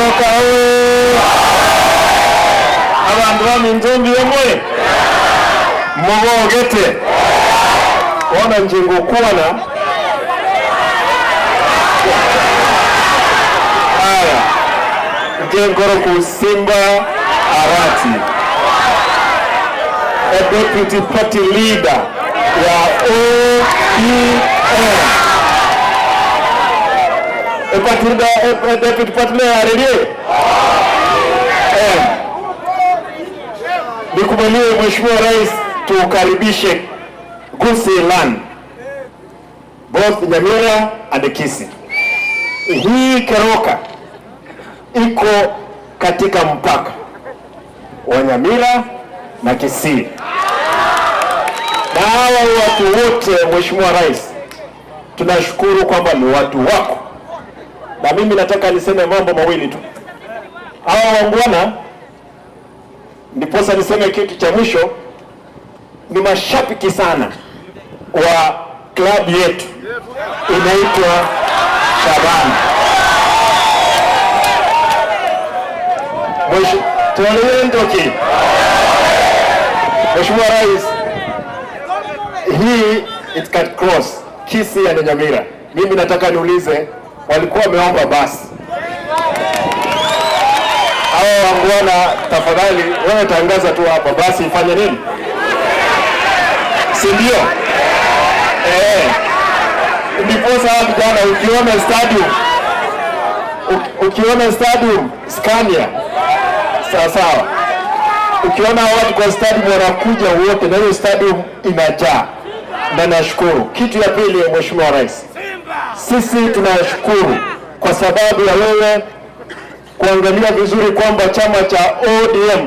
Keroka oye! Abantu baminzumbi yomwe mubogete ona njengo kuwana haya njengoro kusimba Arati, a deputy party leader ya ODM. A party leader, a deputy party leader arelie. Nikubaliwe Mheshimiwa Rais tukaribishe Gusii Land, both Nyamira and Kisii. Hii Keroka iko katika mpaka wa Nyamira na Kisii. Na hawa watu wote Mheshimiwa Rais, tunashukuru kwamba ni watu wako. Na mimi nataka niseme mambo mawili tu. Hawa wangwana, ndiposa niseme kitu cha mwisho, ni mashabiki sana wa klabu yetu inaitwa Shabana. Mheshimiwa Rais, hii it can cross Kisii and Nyamira. Mimi nataka niulize, walikuwa wameomba basi. Hawa wangwana, tafadhali wewe tangaza tu hapa basi ifanye nini? Si ndio? Ndiposa hawa vijana ukiona stadium, ukiona stadium Scania, sawa sawa. Ukiona watu kwa stadium wanakuja wote na hiyo stadium inajaa. Na nashukuru. Kitu ya pili, Mheshimiwa Rais, sisi tunashukuru kwa sababu ya wewe kuangalia vizuri kwamba chama cha ODM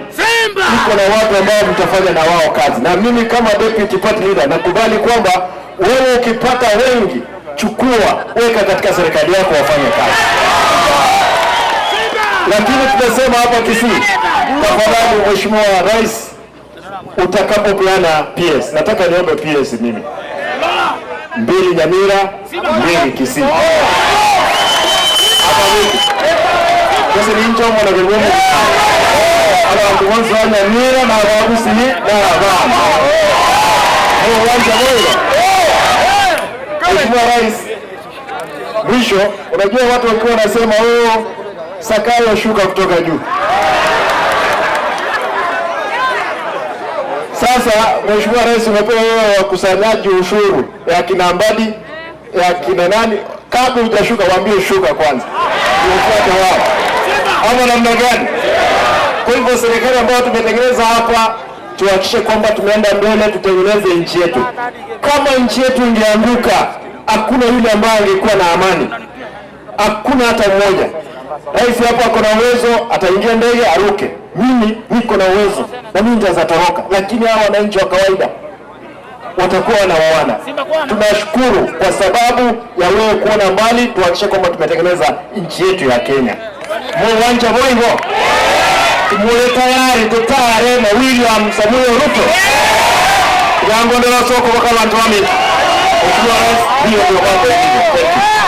iko na watu ambao mtafanya na wao kazi. Na mimi kama deputy party leader nakubali kwamba wewe ukipata wengi, chukua, weka katika serikali yako wafanye kazi. Lakini tunasema hapa Kisii, tafadhali Mheshimiwa Rais, utakapopeana PS, nataka niombe PS mimi 2 Nyamira, 2 Kisii. Hapa vipi? Sasa ni nchomo na kibumu. Abantu bonse ba Nyamira na ba Kisii na ba. Ni uwanja bora. Mheshimiwa Rais, mwisho, unajua watu wakiwa wanasema oh, Sakayo shuka kutoka juu. Sasa Mheshimiwa Rais, umepewa wewe wakusanyaji ushuru ya kina Mbadi, ya kina nani, kabla hujashuka waambie shuka kwanza, ufuate wao. Ama namna gani? Kwa hivyo serikali ambayo tumetengeneza hapa, tuhakikishe kwamba tumeenda mbele, tutengeneze nchi yetu. Kama nchi yetu ingeanguka, hakuna yule ambaye angekuwa na amani. Hakuna hata mmoja. Rais hapo ako na uwezo, ataingia ndege aruke. Mimi niko na uwezo na mimi nitazatoroka, lakini hawa wananchi wa kawaida watakuwa wanaoana. Tunashukuru kwa sababu ya wewe kuona mbali, tuhakikishe kwamba tumetengeneza nchi yetu ya Kenya. Mwanja boigo mule tayari tutare na William Samoei Ruto. Yango ndio soko kwa bantu wami. Mheshimiwa Rais, hiyo ndio mambo yalivyo. Thank you.